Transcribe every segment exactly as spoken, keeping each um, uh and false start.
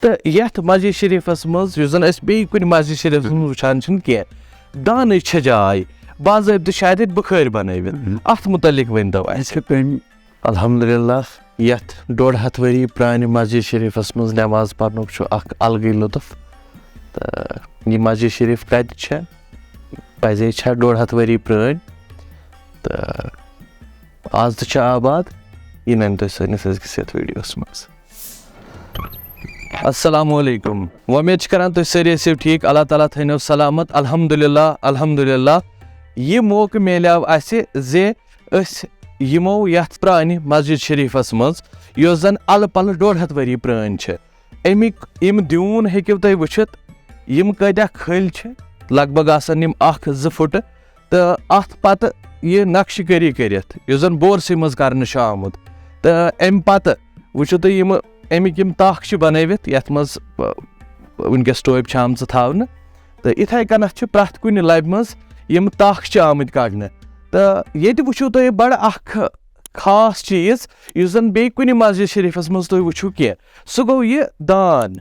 تہٕ یَتھ مسجد شریٖفَس منٛز، یُس زَن أسۍ بیٚیہِ کُنہِ مسجد شریٖفَس منٛز وٕچھان چھِنہٕ کینٛہہ، دانٕچ چھےٚ جاے، باضٲبطہٕ چھِ اَتٮ۪تھ بُخٲرۍ بَنٲوِتھ۔ اَتھ مُتعلِق ؤنۍ تو اَسہِ۔ یِتھ کٔنۍ الحمدللہ، یَتھ ڈۄڈ ہَتھ ؤری پرٛانہِ مسجد شریٖفَس منٛز نٮ۪ماز پَرنُک چھُ اَکھ الگٕے لُطُف۔ تہٕ یہِ مسجد شریٖف کَتہِ چھےٚ، پَزے چھےٚ ڈۄڈ ہَتھ ؤری پرٛٲنۍ؟ تہٕ آز تہِ چھِ آباد، یہِ نَنہِ تۄہہِ سٲنِس أزکِس یَتھ ویٖڈیوَس منٛز۔ السلام علیکم، وۄمید چھِ کران تُہۍ سٲری ٲسِو ٹھیٖک، اللہ تعالیٰ تھٲینو سلامت۔ الحمدللہ، الحمدللہ، یہِ موقعہٕ میلیو اَسہِ زِ أسۍ یِمو یَتھ پرٛانہِ مسجد شریٖفَس منٛز، یۄس زَن اَلہٕ پَلہٕ ڈۄڈ ہَتھ ؤری پرٛٲنۍ چھِ۔ اَمِکۍ یِم دیوٗن ہیٚکِو تُہۍ وٕچھِتھ، یِم کۭتیٛاہ کھٔلۍ چھِ، لگ بگ آسَن یِم اَکھ زٕ فُٹہٕ۔ تہٕ اَتھ پَتہٕ یہِ نقشہٕ کٲری کٔرِتھ، یُس زَن بورسٕے منٛز کرنہٕ چھُ آمُت۔ تہٕ اَمہِ پَتہٕ وٕچھِو تُہۍ یِم اَمِکۍ یِم تَکھ چھِ بَنٲوِتھ، یَتھ منٛز، آ، وٕنکیٚس ٹوپہِ چھِ آمژٕ تھاونہٕ۔ تہٕ یِتھَے کَنَتھ چھِ پرٛٮ۪تھ کُنہِ لَبہِ منٛز یِم تَکھ چھِ آمٕتۍ کَڑنہٕ۔ تہٕ ییٚتہِ وٕچھِو تُہۍ بَڑٕ اَکھ خاص چیٖز، یُس زَن بیٚیہِ کُنہِ مسجد شریٖفَس منٛز تُہۍ وٕچھِو کینٛہہ، سُہ گوٚو یہِ دان۔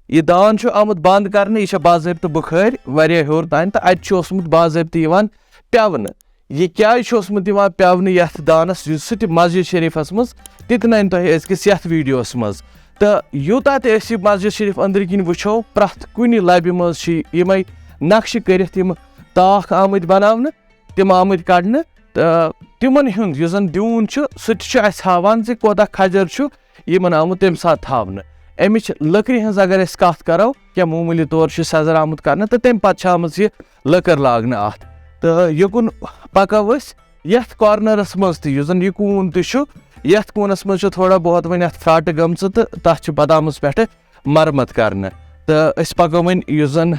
یہِ دان چھُ آمُت بنٛد کرنہٕ، یہِ چھےٚ باضٲبطہٕ بُخٲرۍ واریاہ ہیوٚر تام، تہٕ اَتہِ چھُ اوسمُت باضٲبطہٕ یِوان پٮ۪ونہٕ۔ یہِ کیٛازِ چھُ اوسمُت یِوان پٮ۪ونہٕ یَتھ دانَس، یُس سُہ تہِ مسجد شریٖفَس منٛز، تہِ تہِ نَنہِ تۄہہِ أزکِس یَتھ ویٖڈیوَس منٛز۔ تہٕ یوٗتاہ تہِ أسۍ یہِ مسجد شریٖف أنٛدرٕ کِنۍ وٕچھو، پرٛٮ۪تھ کُنہِ لَبہِ منٛز چھِ یِمَے نقشہٕ کٔرِتھ یِم تاکھ آمٕتۍ بناونہٕ، تِم آمٕتۍ کڑنہٕ، تہٕ تِمن ہُنٛد یُس زن دیوٗن چھُ، سُہ تہِ چھُ اَسہِ ہاوان زِ کوتاہ کھجر چھُ یِمن آمُت تَمہِ ساتہٕ تھاونہٕ۔ اَمِچ لٔکرِ ہٕنٛز اگر أسۍ کتھ کرو، کینٛہہ معموٗلی طور چھُ سٮ۪زر آمُت کرنہٕ، تہٕ تَمہِ پتہٕ چھِ آمٕژ یہِ لٔکٕر لاگنہٕ اَتھ۔ تہٕ یُکُن پکو أسۍ، یَتھ کارنرس منٛز تہِ، یُس زن یہِ کوٗن تہِ چھُ، یَتھ کوٗنس منٛز چھِ تھوڑا بہت وۄنۍ اَتھ پھراٹہٕ گٔمژٕ، تہٕ تَتھ چھِ بدامس پٮ۪ٹھٕ مرمت کرنہٕ۔ تہٕ أسۍ پکو وۄنۍ، یُس زن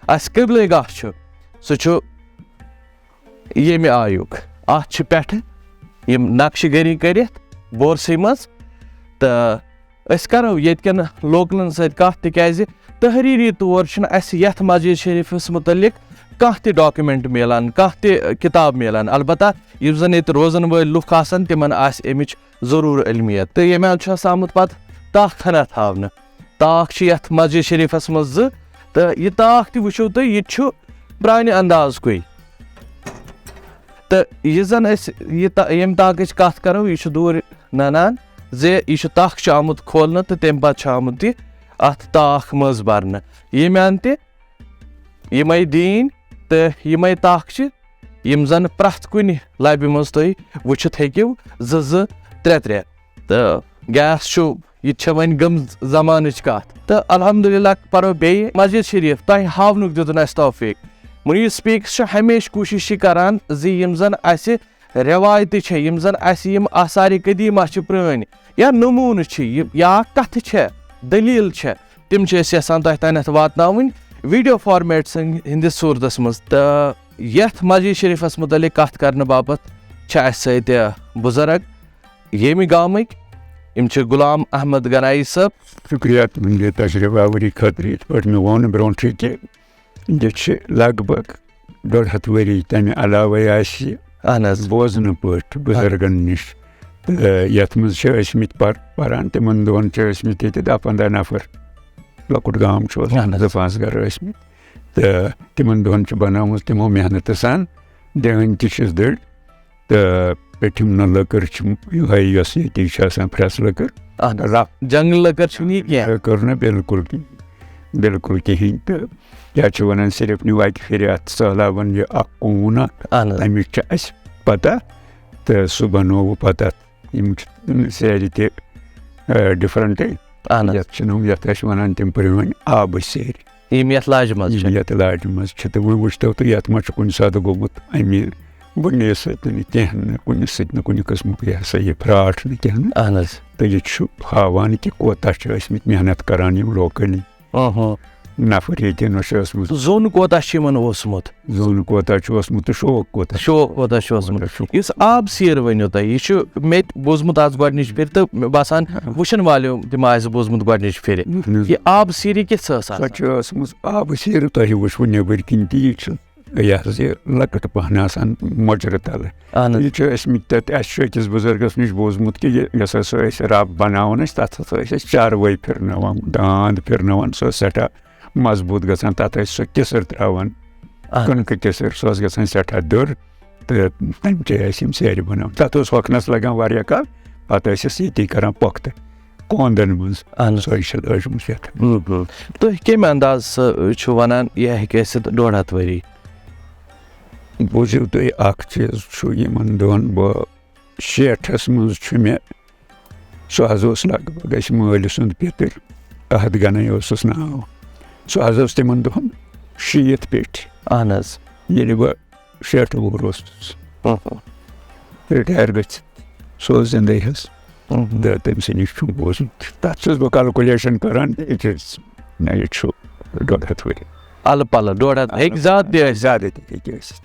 اَسہِ قبلے گاہ چھُ، سُہ چھُ ییٚمہِ آیُک۔ اَتھ چھِ پٮ۪ٹھٕ یِم نقشہٕ گٔری کٔرِتھ بورسٕے منٛز۔ تہٕ أسۍ کرو ییٚتہِ کٮ۪ن لوکلن سۭتۍ کَتھ، تِکیازِ تحریٖری طور چھُنہٕ اَسہِ یَتھ مسجد شریٖفَس مُتعلِق کانٛہہ تہِ document میلان، کانٛہہ تہِ کِتاب میلان۔ البتہ یِم زَن ییٚتہِ روزَن وٲلۍ لُکھ آسَن، تِمَن آسہِ اَمِچ ضروٗر علمیت۔ تہٕ ییٚمہِ اَنٛدٕ چھُ آسان آمُت پَتہٕ تاخ ہنا تھاونہٕ۔ تاخ چھِ یَتھ مسجد شریٖفَس منٛز زٕ، تہٕ یہِ تاخ تہِ وٕچھِو تُہۍ، یہِ تہِ چھُ پرٛانہِ اندازکُے۔ تہٕ یہِ زَن أسۍ یہِ تا-، ییٚمہِ تاخٕچ کَتھ کَرو، یہِ چھُ دوٗرِ نَنان زِ یہِ چھُ تَخ چھُ آمُت کھولنہٕ تہٕ تَمہِ پَتہٕ چھُ آمُت یہِ اَتھ تاخ منٛز بَرنہٕ۔ ییٚمہِ اَنٛدٕ تہِ یِمَے دیٖن تہٕ یِمَے تَخ چھِ، یِم زَن پرٛٮ۪تھ کُنہِ لَبہِ منٛز تُہۍ وٕچھِتھ ہیٚکِو، زٕ زٕ، ترٛےٚ ترٛےٚ۔ تہٕ gas چھُ، یہِ تہِ چھےٚ وۄنۍ گٔمٕژ زمانٕچ کَتھ۔ تہٕ الحمدللہ پَرو بیٚیہِ مسجد شریٖف، تۄہہِ ہاونُک دیُتُن اَسہِ توفیٖق۔ مُنیٖر سپیٖکٕس چھُ ہمیشہِ کوٗشِش یہِ کَران زِ یِم زَن اَسہِ رٮ۪وایتہٕ چھےٚ، یِم زَن اَسہِ یِم آثارِ قدیٖمہ چھِ پرٛٲنۍ، یا نموٗنہٕ چھِ، یہِ، یا کَتھٕ چھےٚ، دٔلیٖل چھےٚ، تِم چھِ أسۍ یَژھان تۄہہِ تانٮ۪تھ واتناوٕنۍ video format سٕنٛدِ، ہِنٛدِس صوٗرتَس منٛز۔ تہٕ یَتھ مسجد شریٖفَس مُتعلِق کَتھ کَرنہٕ باپَتھ چھِ اَسہِ سۭتۍ بُزرگ ییٚمہِ گامٕکۍ، یِم چھِ غلام احمد گنایی صٲب۔ شُکریہ تُہٕنٛدِ تشریف آوری خٲطرٕ۔ یِتھ پٲٹھۍ مےٚ ووٚن برونٛٹھٕے تہِ، یہِ چھِ لگ بگ ڈۄڈ ہَتھ ؤری، تَمہِ علاوَے آسہِ یہِ اہن حظ۔ بوزنہٕ پٲٹھۍ بُزرگَن نِش۔ تہٕ یَتھ منٛز چھِ ٲسۍمٕتۍ پر-، پَران، تِمَن دۄہَن چھِ ٲسۍمٕتۍ ییٚتہِ دَہ پنٛداہ نفر۔ لۄکُٹ گام چھُ اوسمُت، اہن حظ۔ زٕ پانٛژھ گَرٕ ٲسۍمٕتۍ۔ تہٕ تِمَن دۄہَن چھِ بنٲومٕژ تِمو محنتہٕ سان دِہٲنۍ تہِ چھِس دٔرۍ۔ تہٕ پیٚٹھِم نہٕ لٔکٕر چھِ یِہوٚے، یۄس ییٚتہِ چھِ آسان پھرٛٮ۪س لٔکٕر۔ اہن حظ۔ رَف جنٛگل لٔکٕر چھُنہٕ یہِ کینٛہہ۔ لٔکٕر نہٕ بِلکُل کِہیٖنۍ، بِلکُل کِہیٖنۍ۔ تہٕ کیٛاہ چھِ وَنان، صرف نیوٗ اَکہِ پھِرِ اَتھ سہلابَن یہِ اَکھ کوٗن اَکھ، اہن حظ۔ تَمِچ چھِ اَسہِ پَتہ۔ تہٕ سُہ بَنووُ پَتہٕ اَتھ۔ یِم چھِ سیرِ تہِ، آ، different۔ اہن حظ۔ یَتھ چھِ نہٕ، یَتھ ٲسۍ وَنان تِم پرٛٲنۍ آبہٕ سیرِ۔ یِم یَتھ لاجہِ منٛز یِم چھِ۔ یَتھ لاجہِ منٛز چھِ۔ تہٕ وۄنۍ وٕچھتو تُہۍ، یَتھ ما چھُ کُنہِ ساتہٕ گوٚمُت اَمہِ بُنہِ سۭتۍ نہٕ کینٛہہ نہٕ، کُنہِ سۭتۍ نہٕ کُنہِ قٕسمُک یہِ ہسا یہِ پھراٹھ نہٕ کینٛہہ نہٕ۔ اہن حظ۔ تہٕ یہِ چھُ ہاوان کہِ کوتاہ چھِ ٲسۍمٕتۍ محنت کران یِم locally۔ اہاں۔ نفر ییٚتہِ نہ چھُ اوسمُت۔ زوٚن کوتاہ چھُ یِمن اوسمُت؟ زوٚن کوتاہ چھُ اوسمُت تہٕ شوق کوتاہ چھُ؟ شوق کوتاہ چھُ اوسمُت؟ کوتاہ چھُ؟ یُس آب سیر ؤنِو تۄہہِ، یہِ چھُ مےٚ تہِ بوٗزمُت آز گۄڈٕنِچ پھِرِ تہٕ مےٚ باسان ہاں۔ وٕچھن والیو تہِ ما آسہِ بوٗزمُت گۄڈٕنِچ پھِرِ۔ اہن حظ۔ یہِ آب سیر یہِ کِژھ ٲس سۄ آسان؟ چھِ ٲسمٕژ آبہٕ سیر، تۄہہِ وٕچھوٕ نیٚبٕرۍ کِنۍ تہِ، یہِ چھُ یہِ حظ یہِ لۄکٕٹ پَہن آسان مۄچرٕ تَلہٕ۔ اہن حظ۔ یہِ چھُ ٲسمٕتۍ تَتہِ، اَسہِ چھُ أکِس بُزرگَس نِش بوٗزمُت کہِ یہِ، یۄس ہسا أسۍ رَب بَناوان ٲسۍ، تَتھ ہسا ٲسۍ أسۍ چاروٲے پھِرناوان، داند پھِرناوان، سۄ ٲس سٮ۪ٹھاہ مضبوٗط گژھان۔ تَتھ ٲسۍ سۄ کِسٕر ترٛاوان، اہن۔ کٕنکہٕ کِسٕر، سۄ ٲس گژھان سٮ۪ٹھاہ دٔر، تہٕ تَمہِ چے ٲسۍ یِم سیرِ بَناوان۔ تَتھ اوس ہۄکھنَس لَگان واریاہ کال، پَتہٕ ٲسۍ أسۍ ییٚتی کَران پۄختہٕ کوندَن منٛز۔ اہن حظ۔ سۄے چھِ لٲجمٕژ یَتھ۔ تُہۍ کَمہِ انداز سُہ چھِو وَنان، یہِ ہیٚکہِ ٲسِتھ ڈۄڈ ہَتھ ؤری؟ بوٗزِو تُہۍ، اَکھ چیٖز چھُ، یِمَن دۄن بہٕ شیٹھَس منٛز چھُ مےٚ، سُہ حظ اوس لگ بگ اَسہِ مٲلۍ سُنٛد پِتٕر، احد غنی اوسُس ناو۔ سُہ حظ اوس تِمَن دۄہَن شیٖتھ پیٚٹھۍ۔ اہن حظ۔ ییٚلہِ بہٕ شیٹھ وُہُر اوسُس، اہم۔ رِٹایَر گٔژھِتھ، سُہ اوس زِندَے حظ۔ اہم۔ تہٕ تٔمۍ سٕے نِش چھُم بوٗزمُت۔ تَتھ چھُس بہٕ کیلکولیشن کران، it is، نہ، یہِ چھُ ڈۄڈ ہَتھ ؤری۔ اَلہٕ پَلہٕ ڈۄڈ ہَتھ، ہیٚکہِ زیادٕ تہِ ٲسِتھ۔ زیادٕ تہِ ہیٚکہِ ٲسِتھ۔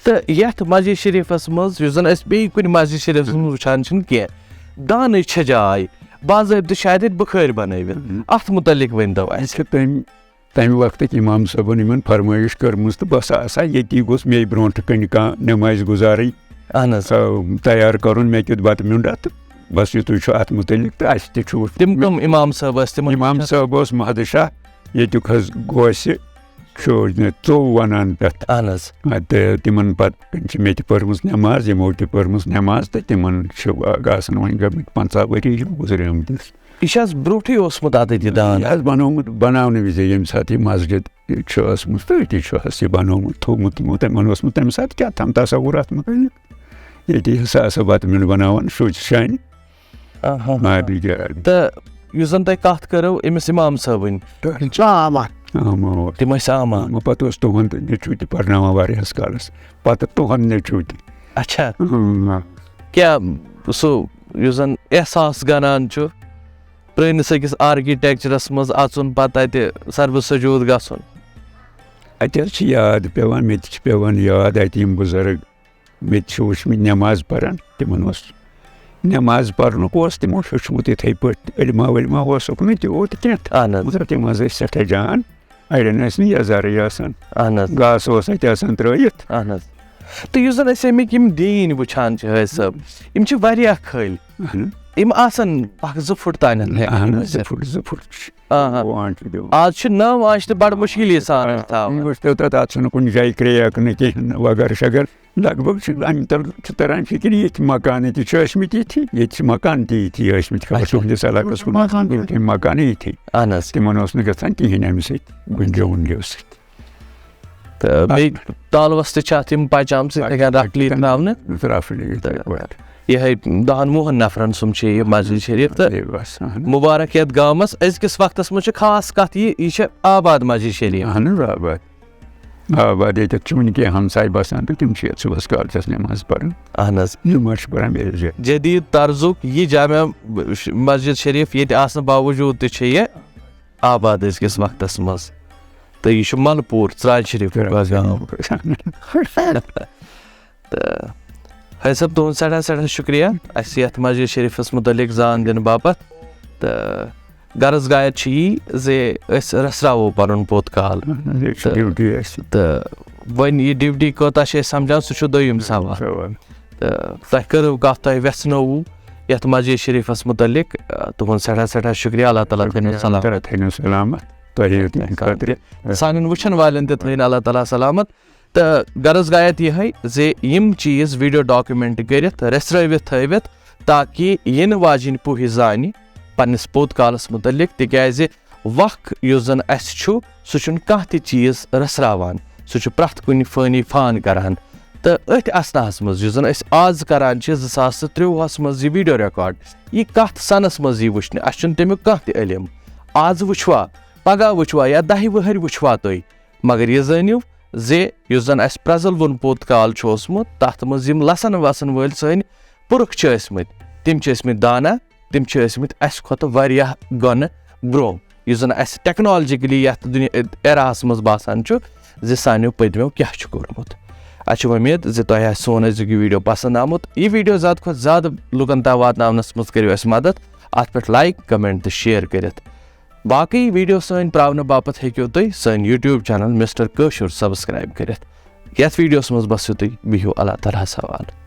تہٕ یَتھ مسجد شریٖفَس منٛز، یُس زَن أسۍ بیٚیہِ کُنہِ مسجد شریٖفَس منٛز وٕچھان چھِنہٕ کینٛہہ، دانٕے چھِ جاے، باضٲبطہٕ چھِ اَتٮ۪تھ بُخٲرۍ بَنٲوِتھ۔ اہم۔ اَتھ مُتعلِق ؤنۍتو اَسہِ۔ یہِ چھِ تَمہِ، تَمہِ وقتٕکۍ اِمام صٲبَن یِمَن فرمٲیِش کٔرمٕژ، تہٕ بہٕ ہسا آسہٕ ہا ییٚتی، گوٚژھ مے برونٛٹھ کَنہِ کانٛہہ نٮ۪مازِ گُزارٕنۍ۔ اہن حظ۔ آ، تیار کَرُن، مےٚ کیُتھ بَتہٕ میوٚنٛڈا، تہٕ بَس یُتُے چھُ اَتھ مُتعلِق۔ تہٕ اَسہِ تہِ چھُ وٕچھمُت۔ تِم کٕم اِمام صٲب ٲسۍ تِمَن؟ اِمام صٲب اوس محدٕ شاہ، ییٚتیُک حظ گوسہِ چھُ، ژوٚو وَنان تَتھ۔ اہن حظ۔ آ، تہٕ تِمَن پَتہٕ چھِ مےٚ تہِ پٔرمٕژ نٮ۪ماز، یِمو تہِ پٔرمٕژ نٮ۪ماز، تہٕ تِمَن چھِ آسان وۄنۍ گٔمٕتۍ پنٛژاہ ؤری یِم گُزریمٕتۍ۔ یہِ چھِ حظ برونٛٹھٕے اوسمُت اَتٮ۪تھ یہِ دان؟ یہِ حظ بَنومُت، بَناونہٕ وِزِ ییٚمہِ ساتہٕ یہِ مسجد چھُ ٲسمٕژ، تہٕ أتی چھُ حظ یہِ بَنومُت، تھوٚومُت، تِمو، تِمَن اوسمُت تَمہِ ساتہٕ کیٛاہ تام تصوُر اَتھ مُتعلِق۔ ییٚتی ہسا آسہٕ بَتہٕ میوٚنٛڈ بَناوان، شُرۍ چھِ شانہِ۔ آہا۔ آ، بِچارٕ۔ تہٕ یُس زَن تۄہہِ کَتھ کٔرٕو أمِس اِمام صٲبٕنۍ، تہٕ چھُ عام اَکھ۔ عام اوس۔ تِم ٲسۍ عام اَکھ۔ عام، پَتہٕ اوس تُہُنٛد نیٚچوٗ تہِ پَرناوان واریاہَس کالَس، پَتہٕ تُہُنٛد نیٚچوٗ تہِ۔ اچھا۔ اۭں۔ کیٛاہ سُہ یُس زَن احساس گَنان چھُ پرٛٲنِس أکِس آرکیٹیکچرَس منٛز اَژُن، پَتہٕ اَتہِ سَربہٕ سجوٗد گژھُن؟ اَتہِ حظ چھِ یاد پٮ۪وان، مےٚ تہِ چھِ پٮ۪وان یاد اَتہِ یِم بُزرگ مےٚ تہِ چھِ وٕچھمٕتۍ نٮ۪ماز پَران، تِمَن اوس نٮ۪ماز پَرنُک اوس تِمو ہیوٚچھمُت یِتھَے پٲٹھۍ، علما ولما اوسُکھ نہٕ تیوٗت کینٛہہ، اہن حظ۔ مگر تِم حظ ٲسۍ سٮ۪ٹھاہ جان، اَڑٮ۪ن ٲسۍ نہٕ یَزارٕے آسان۔ اہن حظ۔ گاسہٕ اوس اَتہِ آسان ترٛٲیِتھ۔ اہن حظ۔ تہٕ یُس زَن أسۍ اَمِکۍ یِم دیٖن وٕچھان چھِ حٲج صٲب، یِم چھِ واریاہ کھٔلۍ۔ اہن۔ یِم آسَن اَکھ زٕ فُٹ تانٮ۪تھ ہٮ۪کھ اہن حظ، زٕ فُٹ، زٕ فُٹ چھِ۔ آہا۔ آز چھِ نٔو آنٛچہِ تہِ بَڑٕ مُشکِلی سان أسۍ تھاوان۔ وٕچھتو تَتھ، اَتھ چھُنہٕ کُنہِ جایہِ کرٛیک نہٕ کِہیٖنۍ نہٕ، وغٲر شغٲر۔ لگ بگ چھِ اَمہِ تَل چھِ تَران فِکرِ، یِتھۍ مکانہٕ تہِ چھِ ٲسۍمٕتۍ یِتھی، ییٚتہِ چھِ مکان تہِ یِتھی ٲسۍمٕتۍ، خبر اچھا۔ تُہٕنٛدِس علاقَس کُن مکان تہِ یِتھی مکانہٕ یِتھی۔ اہن حظ۔ تِمَن اوس نہٕ گژھان کِہیٖنۍ اَمہِ سۭتۍ، گُنجو وُنجو سۭتۍ۔ تہٕ بیٚیہِ تالوَس تہِ چھِ اَتھ یِم پَچہِ آمژٕ یِتھَے کٔنۍ رَفلی ترٛاونہٕ۔ رَفلی یِتھَے تہٕ پٲٹھۍ۔ یِہوٚے دَہَن وُہَن نفرَن سُنٛد چھُ یہِ مسجد شریٖف تہٕ بیٚیہِ بَس، اہن۔ مُبارک یَتھ گامَس أزکِس وقتَس منٛز چھِ خاص کَتھ یہِ، یہِ چھِ آباد مسجد شریٖف۔ اہن حظ، آباد۔ آ، وۄنۍ ییٚتٮ۪تھ چھِ وٕنہِ کینٛہہ ہمساے بسان تہٕ تِم چھِ یَتھ صُبحَس کالچَس نٮ۪ماز پَران۔ اہن حظ۔ جُمعہ چھِ پَران بیٚیِس جایہِ۔ جدیٖد طرزُک یہِ جامع مسجد شریٖف ییٚتہِ آسنہٕ باوجوٗد تہِ چھِ یہِ آباد أزکِس وقتَس منٛز۔ تہٕ یہِ چھُ مَلہٕ پوٗر، ژرٛارِ شریٖفُک اَکھ گام۔ تہٕ حٲج صٲب، تُہُنٛد سٮ۪ٹھاہ سٮ۪ٹھاہ شُکریہ اَسہِ یَتھ مسجد شریٖفَس مُتعلِق زان دِنہٕ باپَتھ۔ تہٕ غرض غایت چھِ یی زِ أسۍ رَژھراوو پَنُن پوٚت کال۔ اہن حظ، یہِ چھِ تہٕ ڈیوٹی اَسہِ۔ تہٕ وۄنۍ یہِ ڈیوٹی کوٗتاہ چھِ أسۍ سَمجھان، سُہ چھُ دوٚیِم سوال۔ سوال۔ تہٕ تۄہہِ کٔرٕو کَتھ، تۄہہِ وٮ۪ژھنٲووُ یَتھ مسجد شریٖفَس مُتعلِق، آ، تُہُنٛد سٮ۪ٹھاہ سٮ۪ٹھاہ شُکریہ۔ اللہ تعالیٰ تھٲینو شُکریہ، سلامت۔ اللہ تعالیٰ تھٲینو سلامت۔ تۄہہِ تہِ خٲطرٕ۔ سانٮ۪ن وٕچھَن والٮ۪ن تہِ تھٲیِن اللہ تعالیٰ سلامت۔ تہٕ غرض غایت یِہوٚے زِ یِم چیٖز ویٖڈیو ڈاکیومٮ۪نٛٹ کٔرِتھ، رٔژھرٲوِتھ تھٲوِتھ، تاکہِ یِنہٕ واجِنۍ پُہہِ زانہِ پنٛنِس پوٚت کالَس مُتعلِق، تِکیٛازِ وق یُس زَن اَسہِ چھُ، سُہ چھُنہٕ کانٛہہ تہِ چیٖز رٔژھراوان، سُہ چھُ پرٛٮ۪تھ کُنہِ فٲنی فان کَران۔ تہٕ أتھۍ اثناہَس منٛز، یُس زَن أسۍ آز کَران چھِ، زٕ ساس تہٕ ترٛۆوُہَس منٛز یہِ ویٖڈیو ریکارڈ، یہِ کَتھ سَنَس منٛز یی وٕچھنہٕ، اَسہِ چھُنہٕ تَمیُک کانٛہہ تہِ علم۔ آز وٕچھوا، پَگاہ وٕچھوا یا دَہہِ وٕہٕرۍ وٕچھوا تُہۍ، مگر یہِ زٲنِو زِ یُس زَن اَسہِ پرٛزلوُن پوٚت کال چھُ اوسمُت، تَتھ منٛز یِم لَسَن وَسَن وٲلۍ سٲنۍ پُرُکھ چھِ ٲسۍمٕتۍ، تِم چھِ ٲسۍمٕتۍ دانا، تِم چھِ ٲسۍمٕتۍ اَسہِ کھۄتہٕ واریاہ گۄنہٕ برٛونٛہہ، یُس زَن اَسہِ ٹیکنالجیکلی یَتھ دُنیا، ایراہَس منٛز باسان چھُ زِ سانیو پٔتمیو کیٛاہ چھُ کوٚرمُت۔ اَسہِ چھِ وۄمید زِ تۄہہِ آسہِ سون أزیُک یہِ ویٖڈیو پَسنٛد آمُت۔ یہِ ویٖڈیو زیادٕ کھۄتہٕ زیادٕ لُکَن تام واتناونَس منٛز کٔرِو اَسہِ مَدَد، اَتھ پٮ۪ٹھ لایِک، کمنٹ تہٕ شیئر کٔرِتھ۔ باقٕے ویٖڈیو سٲنۍ پرٛاونہٕ باپتھ ہیٚکِو تُہۍ سٲنۍ YouTube channel Mister کٲشُر subscribe کٔرِتھ۔ یتھ ویڈیوس منٛز بس یُتُے، بِہِو اللہ تعالیٰ ہس حوالہٕ۔